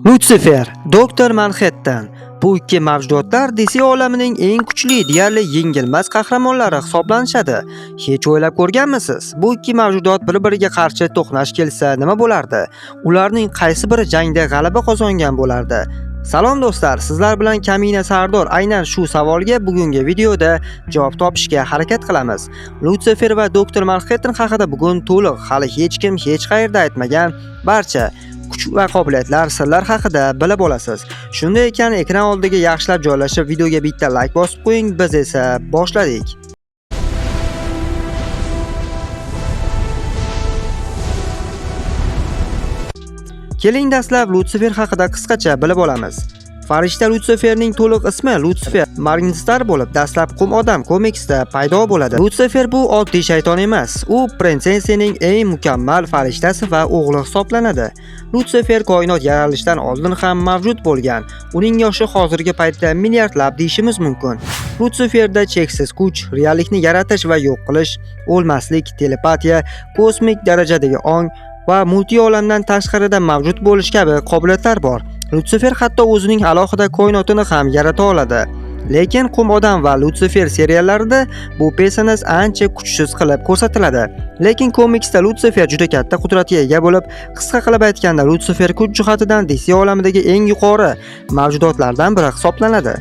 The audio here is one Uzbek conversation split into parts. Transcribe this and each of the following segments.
Lutsifer, Doktor Manhattan. Bu ikki mavjudotlar DC olamining eng kuchli, deyarli yengilmas qahramonlari hisoblanishadi. Hech o'ylab ko'rganmisiz? Bu ikki mavjudot bir-biriga qarshi to'qnash kelsa nima bo'lardi? Ularning qaysi biri jangda g'alaba qozongan bo'lardi? Salom do'stlar, sizlar bilan Kamina Sardor. Aynan shu savolga bugungi videoda javob topishga harakat qilamiz. Lutsifer va Doktor Manhattan haqida bugun to'liq, hali hech kim hech qayerda aytmagan barcha kuch va qobiliyatlar, sirlar haqida bilib olasiz. Shunday ekan, ekran oldiga yaxshilab joylashib, videoga bitta like bosib qo'ying. Biz esa boshladik. Keling dastlab Lutsifer haqida qisqacha bilib olamiz. Farishta Lutsiferning to'liq ismi Lutsifer Morningstar bo'lib, dastlab Qum odam komiksida paydo bo'ladi. Lutsifer bu oddiy shayton emas. U Prinsensening eng mukammal farishtasi va o'g'li hisoblanadi. Lutsifer koinot yaralishidan oldin ham mavjud bo'lgan. Uning yoshi hozirgi paytda milliardlab deyishimiz mumkin. Lutsiferda cheksiz kuch, reallikni yaratish va yo'q qilish, o'lmaslik, telepatiya, kosmik darajadagi ong va multiolamdan tashqarida mavjud bo'lish kabi qobiliyatlar bor. Lutsifer hatto o'zining alohida koinotini ham yarata oladi. Lekin Qum odam va Lutsifer seriallarida bu personaj ancha kuchsiz qilib ko'rsatiladi. Lekin komiksda Lutsifer juda katta qudratga ega bo'lib, qisqa qilib aytganda, Lutsifer kuch jihatidan DC olamidagi eng yuqori mavjudotlardan biri hisoblanadi.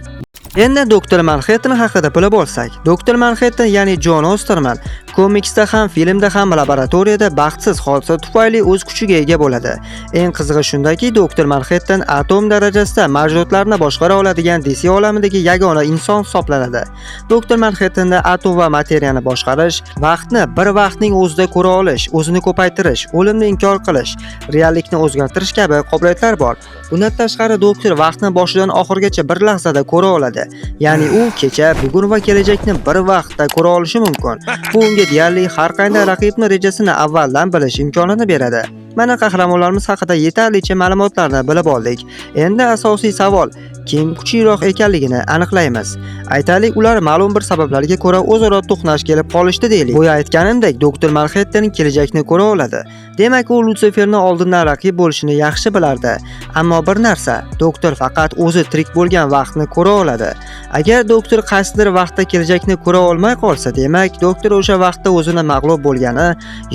Endi Doktor Manhattan haqida bilib olsak. Doktor Manhattan, ya'ni Jon Osterman, komiksda ham, filmda ham laboratoriyada baxtsiz hodisa tufayli o'z kuchiga ega bo'ladi. Eng qizig'i shundaki, Doktor Manhattan atom darajasida mavjudotlarni boshqara oladigan DC olamidagi yagona inson hisoblanadi. Doktor Manhattanda atom va materiyani boshqarish, vaqtni bir vaqtning o'zida ko'ra olish, o'zini ko'paytirish, o'limni inkor qilish, reallikni o'zgartirish kabi qobiliyatlar bor. Bundan tashqari, doktor vaqtni boshidan oxirigacha bir lahzada ko'ra oladi. Ya'ni u kecha, bugun va kelajakni bir vaqtda ko'ra olishi mumkin. Bu unga deyarli har qanday raqibni rejasini avvaldan bilish imkonini beradi. Mana qahramonlarimiz haqida yetarlicha ma'lumotlarni bilib oldik. Endi asosiy savol, kim kuchliroq ekanligini aniqlaymiz. Aytaylik, ular ma'lum bir sabablarga ko'ra o'zaro to'qnash kelib qolishdi deylik. Boya aytganimdek, Doktor Manhattan kelajakni ko'ra oladi. Demak, u Lutsiferni oldindan raqib bo'lishini yaxshi bilardi. Ammo bir narsa, doktor faqat o'zi tirik bo'lgan vaqtni ko'ra oladi. Agar doktor qaysidir vaqtda kelajakni ko'ra olmay qolsa, demak, doktor o'sha vaqtda o'zini mag'lub bo'lgani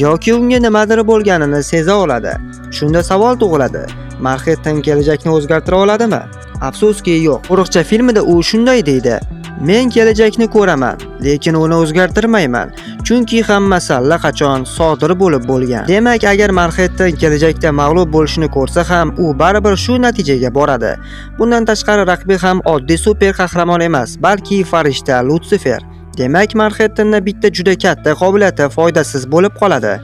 yoki unga nimadir bo'lganini seza oladi. Shunda savol tug'iladi. Manhattan kelajakni o'zgartira oladimi? Afsuski, yo'q. Qo'riqchi filmida u shunday deydi: "Men kelajakni ko'raman, lekin uni o'zgartirmayman, chunki hammasi allaqachon sodir bo'lib bo'lgan." Demak, agar Manhattan kelajakda mag'lub bo'lishini ko'rsa ham, u baribir shu natijaga boradi. Bundan tashqari, raqibi ham oddiy super qahramon emas, balki farishta Lutsifer. Demak, Manhattanning bitta juda katta qobiliyati foydasiz bo'lib qoladi.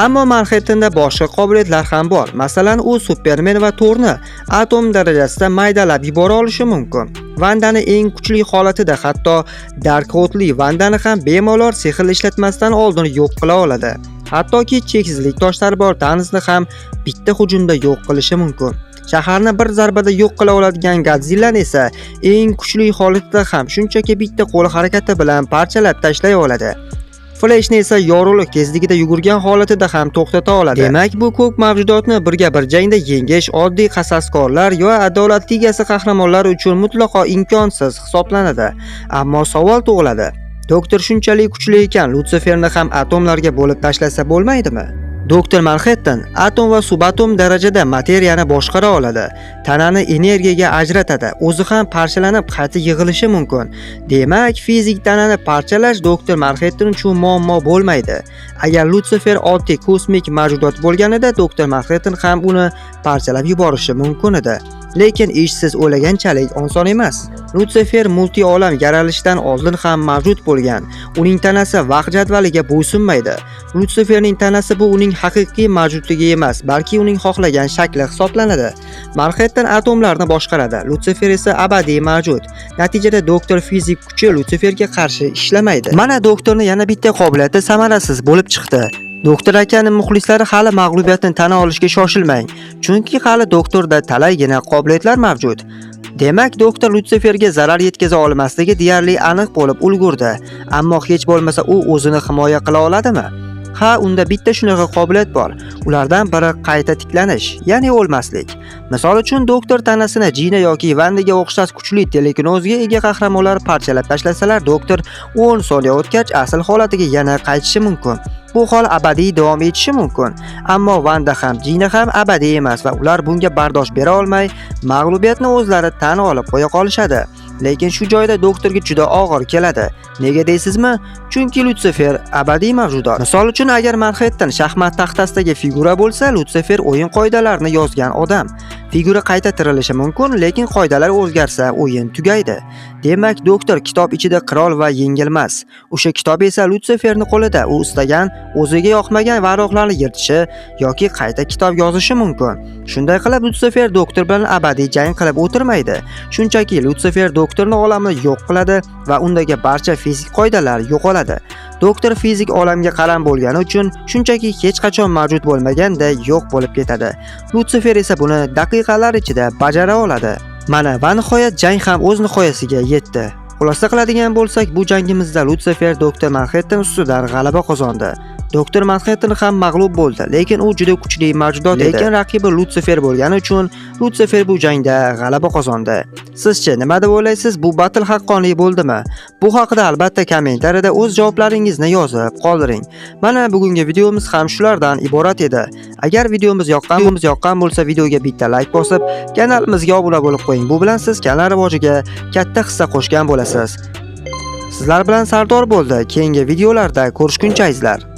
Ammo Manhattanda boshqa qobiliyatlar ham bor. Masalan, u Superman va Torni atom darajasida maydalab yubora olishi mumkin. Vandani eng kuchli holatida, hatto Darkholdli Vandani ham bemalol sehr ishlatmasdan oldin yo'q qila oladi. Hattoki cheksizlik toshlari bor Thanosni ham bitta hujumda yo'q qilishi mumkin. Shaharni bir zarbada yo'q qila oladigan Godzillani esa eng kuchli holatida ham shunchaki bitta qo'l harakati bilan parchalab tashlay oladi. Flashni esa yorug'lik tezligida yugurgan holatida ham to'xtata oladi. Demak, bu ko'p mavjudotni birga bir jangda yengish oddiy qasaskorlar yo Adolat ligasi qahramonlari uchun mutlaqo imkonsiz hisoblanadi. Ammo savol tug'iladi. Doktor shunchalik kuchli ekan, Lutsiferni ham atomlarga bo'lib tashlasa bo'lmaydimi? Doktor Manhattan atom va subatom darajada materiyani boshqara oladi. Tanani energiyaga ajratadi. O'zi ham parchalanib qayta yig'ilishi mumkin. Demak, fizik tanani parchalash Doktor Manhattan uchun muammo bo'lmaydi. Agar Lutsifer oddiy kosmik mavjudot bo'lganida, Doktor Manhattan ham uni parchalab yuborishi mumkin edi. Lekin ish siz o'ylaganchalik oson emas. Lutsifer multi olam yaralishidan oldin ham mavjud bo'lgan. Uning tanasi vaqt jadvaliga bo'ysunmaydi. Lutsiferning tanasi bu uning haqiqiy mavjudligi emas, balki uning xohlagan shakli hisoblanadi. Manhattan atomlarni boshqaradi, Lutsifer esa abadiy mavjud. Natijada doktor fizik kuchi Lutsiferga qarshi ishlamaydi. Mana doktorning yana bitta qobiliyati samarasiz bo'lib chiqdi. Doktor akaning muxlislari, hali mag'lubiyatni tan olishga shoshilmang, chunki hali doktorda talaygina qobiliyatlar mavjud. Demak, doktor Lutsiferga zarar yetkaza olmasligi deyarli aniq bo'lib ulgurdi. Ammo hech bo'lmasa u o'zini himoya qila oladimi? Ha, unda bitta shunaqa qobiliyat bor. Ulardan biri qayta tiklanish, ya'ni o'lmaslik. Misol uchun, doktor tanasini Jina yoki Vandaga o'xshash kuchli telekinozga ega qahramonlar parchalab tashlasalar, doktor 10 soniya o'tgach asl holatiga yana qaytishi mumkin. Bu hol abadiy davom etishi mumkin. Ammo Vanda ham, Jina ham abadiy emas va ular bunga bardosh bera olmay, mag'lubiyatni o'zlari tan olib qo'ya qolishadi. Lekin shu joyda doktorga juda og'ir keladi. Nega deysizmi? Chunki Lutsifer abadiy mavjudot. Misol uchun, agar Manhattan shaxmat taxtasidagi figura bo'lsa, Lutsifer o'yin qoidalarini yozgan odam. Figura qayta tirilishi mumkin, lekin qoidalar o'zgarsa, o'yin tugaydi. Demak, doktor kitob ichida qirol va yengilmas. O'sha kitob esa Lutsiferning qo'lida. U istagan, o'ziga yoqmagan varroqlarni yirtishi yoki qayta kitob yozishi mumkin. Shunday qilib, Lutsifer doktor bilan abadiy jang qilib o'tirmaydi. Shunchaki Lutsifer doktorni olamini yo'q qiladi va undagi barcha fizik qoidalar yo'qoladi. Doktor fizik olamga qaram bo'lgani uchun shunchaki hech qachon mavjud bo'lmaganday yo'q bo'lib ketadi. Lutsifer esa buni daqiqalar ichida bajara oladi. Mana va nihoyat jang ham o'z nihoyasiga yetdi. Xulosa qiladigan bo'lsak, bu jangimizda Lutsifer Doktor Manhattan ustidan g'alaba qozondi. Doktor Manhattan ham mag'lub bo'ldi, lekin u juda kuchli mavjudot edi. Lekin raqibi Lutsifer bo'lgani uchun Lutsifer bu jangda g'alaba qozondi. Sizchi nima deb o'ylaysiz? Bu battle haqqoniy bo'ldimi? Bu haqida albatta kommentariyada o'z javoblaringizni yozib qoldiring. Mana bugungi videomiz ham shulardan iborat edi. Agar videomiz yoqqan bo'lsa, videoga bitta like bosib, kanalimizga obuna bo'lib qo'ying. Bu bilan siz kanal rivojiga katta hissa qo'shgan bo'lasiz. Sizlar bilan Sardor bo'ldi. Keyingi videolarda ko'rishguncha, azizlar.